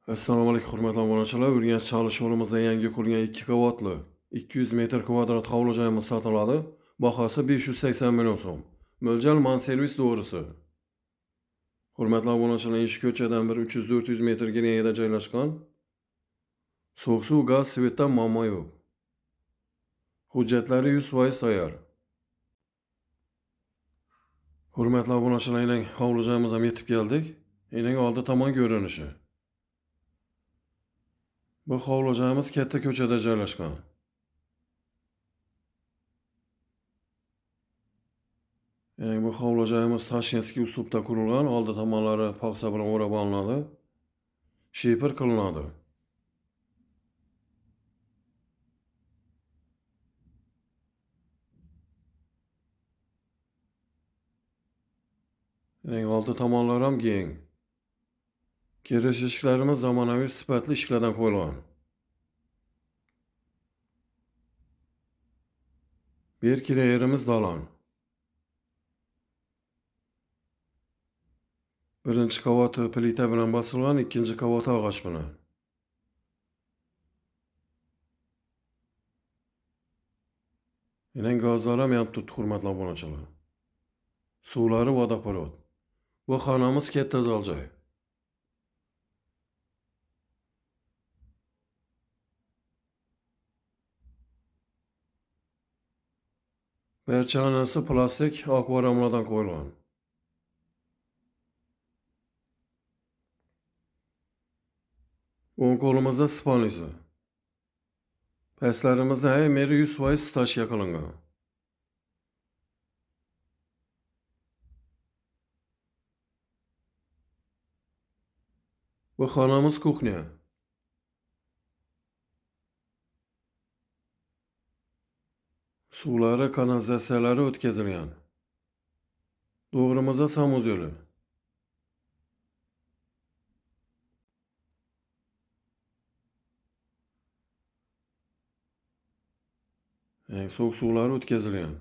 Assalomu alaykum hurmatli obunachilar. Urganch Chalish yo'limizda yangi qurilgan 2 qavatli 200 metr kvadrat hovli joyimiz sotiladi. Bahosi 580 million so'm. Mo'ljal Manservis to'g'risi. Hurmatli obunachilar, eshik ko'chadan bir 300-400 metr yerda joylashgan. Sovuq suv, gaz, svetdan muammo yo'q. Hujjatlari 100% tayyor. Hurmatli obunachilar, aynan hovli joyimizga ham yetib keldik. Aynan oldi tomon ko'rinishi. Bu hovli joyimiz katta ko'chada joylashgan. Yani bu hovli joyimiz Toshkentskiy uslubda qurilgan, oldi tomonlari paxsa bilan o'rab olinadi. Shifr qilinadi. Yani oldi tomonlari ham keng. Kirish eshiklarimiz zamonaviy sifatli eshiklardan qo'yilgan. Bir kira yerimiz dalan. Birinchi qavati plita bilan bosilgan, ikkinchi qavati og'och bilan. Yine gazlar ham yonib turibdi, hurmatli obunachilar. Suvlari vodoporod. Bu xonamiz katta zal joy. Perçanesi plastik akvaryumlardan qo'yilgan. O'ng qo'limizda spalnisi. Pastlarimizda hammasi 100% stashka qilingan. Bu xonamiz kuxnya. Suvlari, kanalizatsiyalari o'tkazilgan. To'g'rimizda samozyoli. Yani soğuk suvlari o'tkazilgan.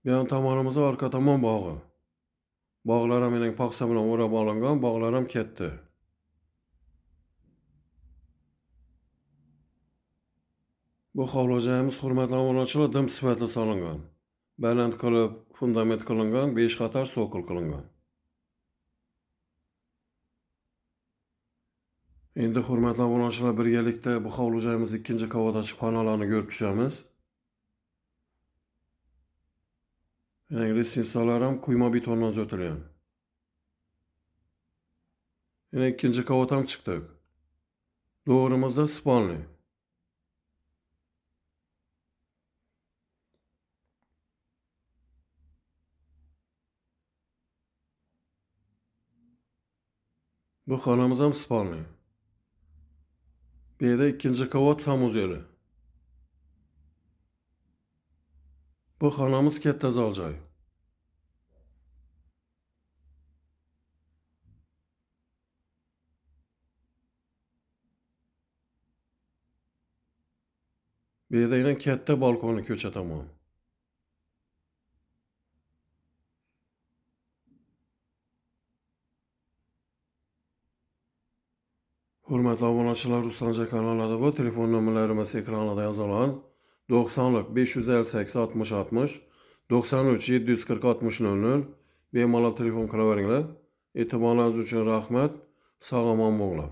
Bu yon tomonimizda orqa tomon bog'i. Bog'lar ham mening paxsa bilan o'rab olingan, bog'lar ham katta. Bu hovli joyimiz hurmatli obunachilar dim sifatli solingan. Baland qilib fundament qilingan, 5 qator sokol qilingan. Endi hurmatli obunachilar birgalikda bu hovli joyimiz ikkinchi qavatdagi xonalarni ko'rib tushamiz. Yani resinsalar ham quyma betondan zo'tilgan. Yine ikkinchi qavat ham chiqdik. To'g'rimizda spalni. Bu xonamiz ham spalni. Bu yerda ikkinchi qavat samozyoli. Bu xonamiz katta zal joy. Bu yerda yana katta balkoni ko'cha tomon. Hurmatli obunachilar, Ruslancha kanalida bu telefon nomerlarimiz ekranlarda yozilgan. 90 558 60 60 93 740 60 00 bemalol telefon qilaveringlar. E'tiboringiz uchun rahmat. Sog' omon bo'linglar.